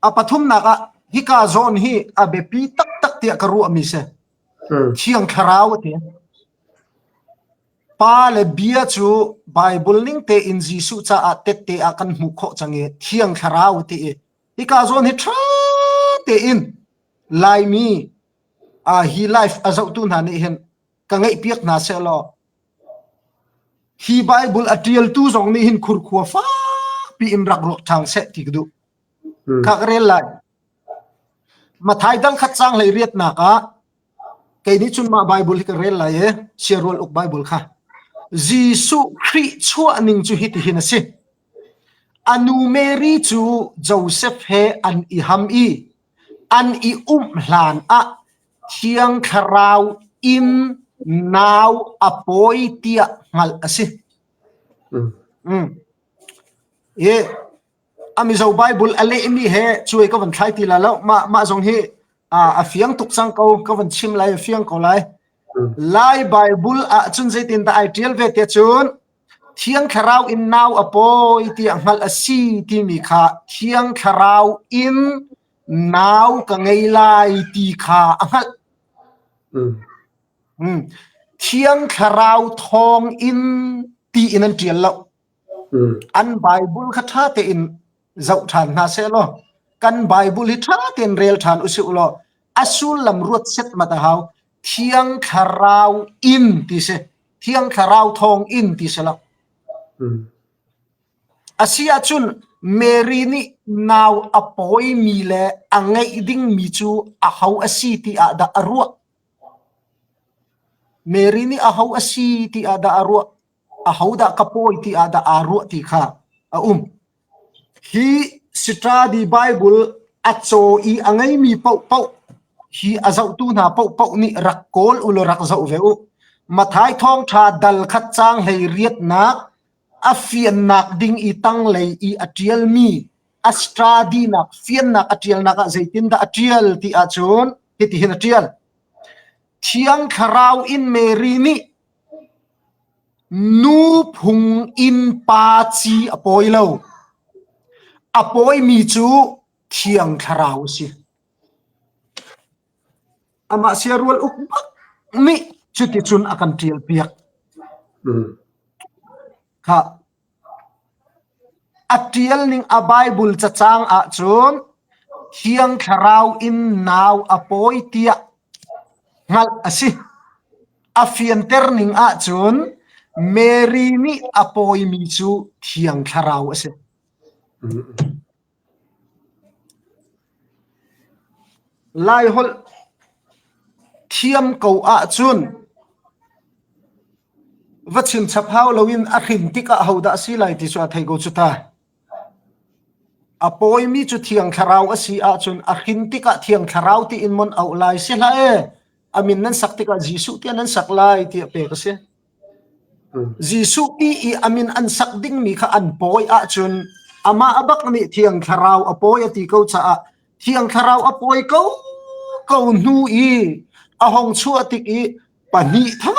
A pathumnak ah hika zawn hi a biapi taktak tiah ka ruahmi si. Thiang Thlarau a ti. Pa le bia cu Bible ning tein Jesuh caah tette ah kan hmuh khawh cang i Thiang Thlarau a ti i hika zawn hi ṭha tein Laimi hi life a zohtu hna nih hin ka ngeihpiak hna sehlaw hi Bible a ṭialtu zong nih hin khurkhua fakpi in rak ruak ṭhan seh ti ka duh. Kha ka rel lai. Mathai dang khat cang hlei riatnak ah kei nih cun mah Bible hi ka rel lai i siarual uk Bible kha. Jesuh Khrih chuah ning cu hitihin a si. A nu Mary cu Joseph he an i ham i an i umh hlan ah Thiang Thlarau in nau a pawi tiah hngalh a si. Mm. I a Mizo Bible a lehmi he cuai ka van thlai ti la lo. Mah mah zong hi a fiang tuk cang ko ka van chim lai a fiang ko lai. Lai Bible ah cun zeitin dah ai tial ve te cun Thiang Thlarau in nau a pawi tiah hngalh a si timi kha Thiang Thlarau in nau ka ngei lai ti kha a hngalh. Mm. Thiang Thlarau thawng in ti in an ṭial lo. An Bible kha ṭha tein zoh ṭhan hna seh law kan Bible hi ṭha tein rel ṭhan usih u law a sullam ruat set mat a hau. Thiang Thlarau in ti si. Thiang Thlarau thawng in ti si lo. Asi ahcun Mary nih nau a pawimi le a ngeih dingmi cu aho a si ti ah dah a ruah? Mary nih aho a si ti ah dah a ruah? Ahodah ka pawi ti ah dah aa ruah ti kha a um. Hi Study Bible a caw i a ngeimi paohpaoh hi a zohtu hna paohpaoh nih rak kawl u law rak zoh ve u. Matthai thawngṭha dal khat caang hlei riatnak a fiannak ding i tanglei i a ṭialmi a study-nak fiannak a ṭialnak ah zeitindah a ṭial ti ahcun hitihin a ṭial. Thiang Thlarau in Mary nih Nu phung in pa ci a pawi lo. A pawimi cu Thiang Thlarau a si. Amah siarual uk bak nih cuticun a kan ṭialpiak. Kha A ṭial ning a Baibal cacang ahcun Thiang Thlarau in nau a pawi tiah hngalh a si. A fianter ning ahcun Mary nih a pawimi cu Thiang Thlarau a si. Laiholh thiam ko ahcun va chim chap hau loin a hrin tikah hodah a si lai ti cu a thei ko cu ta. A pawimi cu Thiang Thlarau a si ahcun a hrin tikah Thiang Thlarau tiin mon auh lai si hlah e. A min nan sak tikah Jesuh tiah nan sak lai tiah pek a si. Jesuh ti i a min an sak dingmi kha an pawi ahcun amah a bak nih Thiang Thlarau a pawi a ti ko caah Thiang Thlarau a pawi ko ko hnu i a hong chuah tik i pahnih tho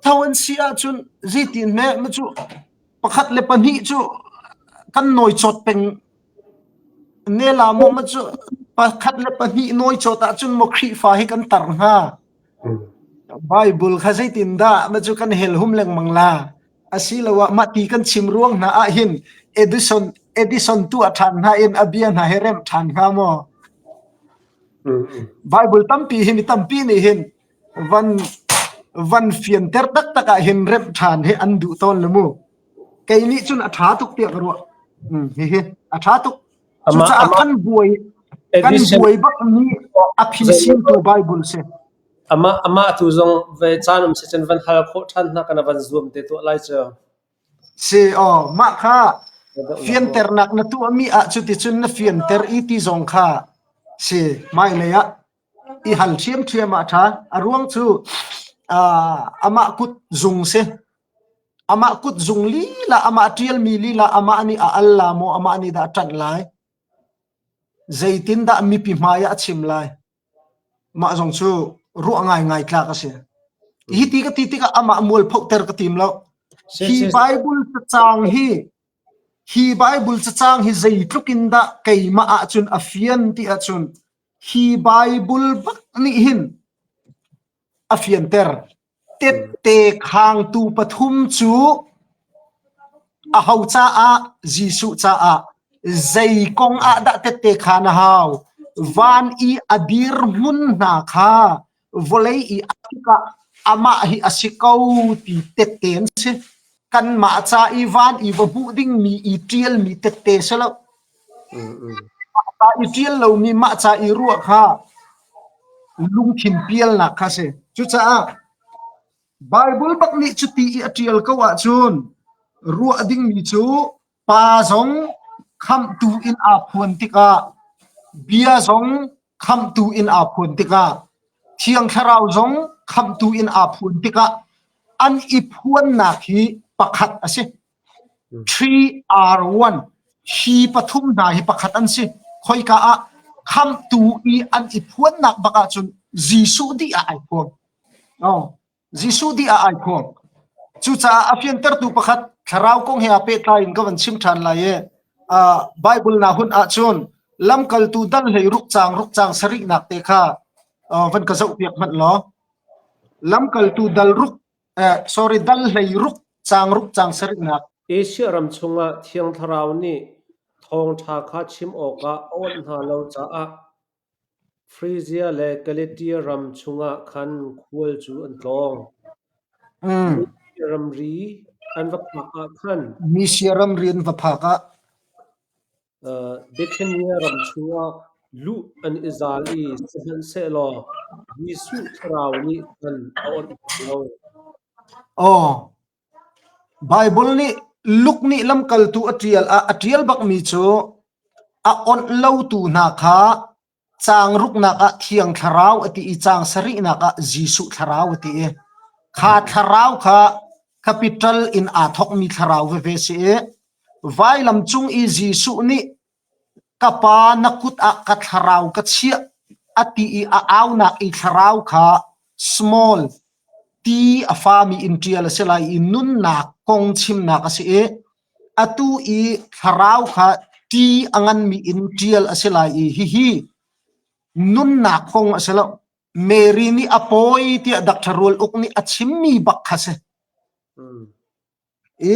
tho an si ahcun zeitin hme ma cu pakhat le pahnih cu kan nawi cawt peng ne la maw ma cu pakhat le pahnih nawi cawt ahcun maw Khrihfa hi kan tar hnga Bible kha zeitindah ma cu kan hel hum lengmang la asiloah mah ti kan chim ruang hna ah hin Edison Edison tuah ṭhan hna in a bia hna he remh ṭhan hnga maw Bible tampi hi mi tampi nih hin van van fianter taktak ah hin remh ṭhan hi an duh tawn le mu kei nih cun a ṭha tuk tiah ka ruah hihi a ṭha tuk cucaah kan buai kan buai bak mi a phisin tu Bible si Amah amah tu zong ve caan um si cun van hal khawh ṭhan hna kana van zuam te tuah lai cu. Si aw mah kha fianternak na tuahmi ah cuticun na fianter i ti zong kha si hmailei ah i hal ṭhiamṭhiam ah ṭha. A ruang cu amah kut zung si. Amah kut zung lila, amah ṭialmi lila, amah nih a al la maw, amah nih dah a ṭanh lai? Zeitindah mipi hmai ah a chim lai? Mah zong cu ruah ngaingai tlak a si. Hi ti ka ti tikah amah mualphohter ka tim lo. Hi Bible cacang hi. Hi Bible cacang hi zeitluk in dah keimah ahcun a fian ti ahcun hi Bible bak nih hin a fianter. Tette khangtu pathum cu aho caah Jesuh caah zei kong ah dah tette khan a hau? Van i a dirhmun hna kha vawlei i a tikah amah hi a si ko ti tette an si. Kanmah ca i van i va hmuh dingmi i ṭialmi tette si lo. Mah ca i ṭial lomi mah ca i ruah kha lungthin pialnak kha si. Cucaah Bible bak nih cuti i a ṭial ko ahcun ruah dingmi cu pa zong khamhtu in aa phuan tikah bia zong khamhtu in aa phuan tikah Thiang Thlarau zong khamhtu in aa phuan tikah an i phuannak hi pakhat a si. 3R1 hi pathum hna hi pakhat an si. Khoika ah khamhtu i an i phuannak bak ahcun Jesuh dih ah ai phuang. Oh, Jesuh dih ah ai phuang. Cucaah a fiantertu pakhat thlarau kong he aa pehtlai in ka van chim ṭhan lai i uh, Bible na hun ahcun lamkaltu dal hlei ruk caang ruk caang sarihnak te kha uh, van ka zohpiak hmanh law. Lamkaltu dal ruk eh, sorry dal hlei ruk caang ruk caang sarihnak. Asia ram chungah Thiang Thlarau nih thawngṭha kha chim awkah a awnh hna lo caah Frizia le Galatia ram chungah khan khual cu an tlawng. Misia ramri an va phak ah khan Misia ramri an va phak ah Bithynia ram chungah luh an i zal i sihmanhsehlaw Jesuh Thlarau nih khan a awnh hna lo. Aw, Baibal nih Luke nih lamkaltu a ṭial ah a ṭial bakmi cu a awnh lotu hna kha caang ruknak ah Thiang Thlarau a ti i caang sarihnak ah Jesuh Thlarau a ti i kha thlarau kha capital in aa thawkmi thlarau veve si i vailam cung i Jesuh nih ka pa na kut ah ka thlarau ka chiah a ti i a aunak i thlarau kha small ti a fami in ṭial a si lai i nunnak kong chimnak a si i atu i thlarau kha ti a nganmi in ṭial a si lai i hihi nunnak kong a si lo. Mary nih a pawi tiah Dr. Rual Uk nih a chimmi bak kha si.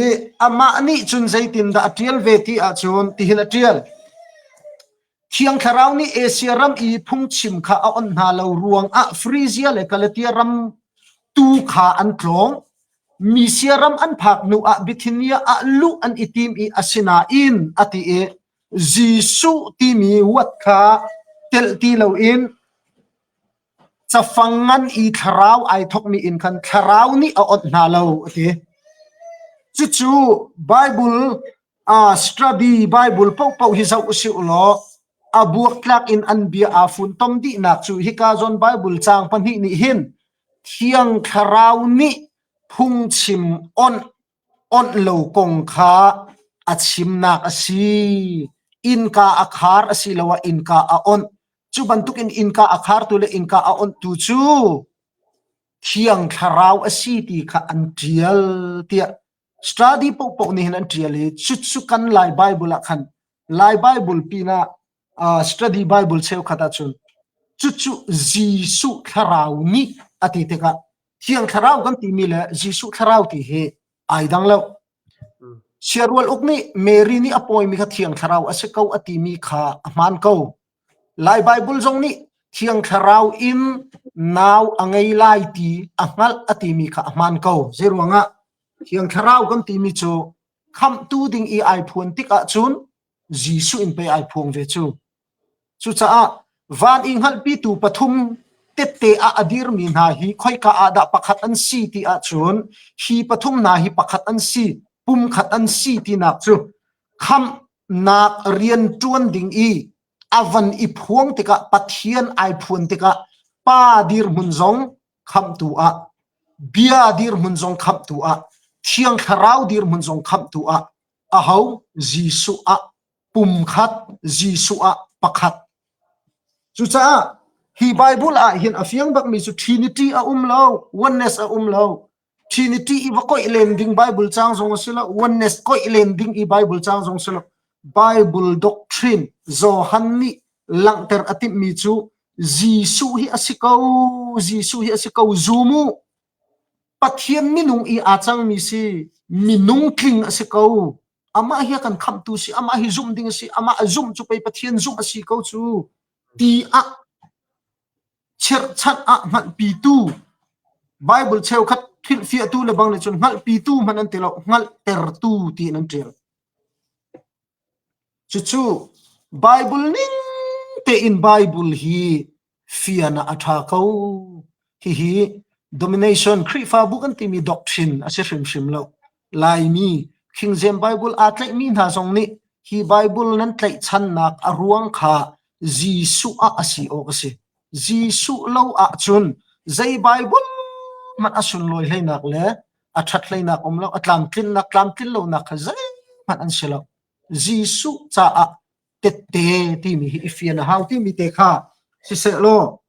I amah nih cun zeitindah a ṭial ve ti ahcun tihin a ṭial. Thiang Thlarau nih Asia ram i phungchim kha a onh hna lo ruangah Frizia le Galatia ram tu kha an tlawng. Misia ram an phak hnu ah Bithynia ah luh an i tim i asinain a ti i Jesuh timi huat kha telh ti loin cafang ngan i thlarau ai thawkmi in khan thlarau nih a onh hna lo a ti. Cucu Bible uh, study Bible paohpaoh hi zoh usih ulaw a buaktlak in an bia aa funtom dihnak cu hika zawn Bible caang pahnih nih hin Thiang Thlarau nih phungchim onh onh lo kong kha a chimnak a si. Innka a khar asiloah innka a onh. Cu bantukin innka a khartu le innka a onhtu cu Thiang Thlarau a si ti kha an ṭial tiah study paohpaoh nih hin an ṭial i cucu kan Lai Bible ah khan Lai Bible pinah uh, study Bible cheukhat ahcun cucu Jesuh Thlarau nih a ti tikah Thiang Thlarau kan timi le Jesuh Thlarau ti hi ai dang lo. Siarual uk nih Mary nih a pawimi kha Thiang Thlarau a si ko a timi kha a hmaan ko. Lai Bible zong nih Thiang Thlarau in nau a ngei lai ti a hngalh a timi kha a hmaan ko. Zeiruangah Thiang Thlarau kan timi cu khamhtu ding i ai phuan tik ahcun Jesuh in pei ai phuang ve cu. Cucaah van i hngalhpitu pathum tette ah a dirmi hna hi khoika ah dah pakhat an si ti ahcun hi pathum hna hi pakhat an si, pumkhat an si tinak cu khamhnak rian ṭuan ding i a van i phuang tikah Pathian ai phuan tikah Pa dirhmun zong khamhtu ah bia dirhmun zong khamhtu ah Thiang Thlarau dirhmun zong khamhtu ah aho Jesuh ah pumkhat Jesuh ah pakhat cucaah hi Bible ah hin a fiang bakmi cu Trinity a um lo oneness a um lo. Trinity i va koih len ding Bible cang zong a si lo, oneness koih len ding i Bible cang zong si lo. Bible doctrine Johan nih langhter a timhmi cu Jesuh hi a si ko, Jesuh hi a si ko, zum u. Pathian minung i aa cangmi si, minung tling a si ko. Amah hi a kan khamhtu si, amah hi zumh ding a si, amah a zumh cu pei Pathian zumh a si ko cu ti ah cherhchanh ah hngalhpitu Bible cheukhat hrilhfiahtu le bang nih cun hngalhpitu hmanh an ti lo hngalhtertu tiin an ṭial. Cucu Bible ning tein Bible hi fian ah a ṭha ko. Hihi domination Khrihfabu kan timi doctrine a si hrimhrim lo. Laimi King James Bible aa tlaihmi hna zong nih hi Bible nan tlaihchannak a ruang kha Jesuh ah a si awk a si. Jesuh lo ahcun zei Bible hmanh a sunlawi hleinak le a ṭhat hleinak um lo, a tlamtlinnak tlamtlin lonak kha zeihmanh an si lo. Jesuh caah tette timi hi i fian a hau timi te kha siseh law.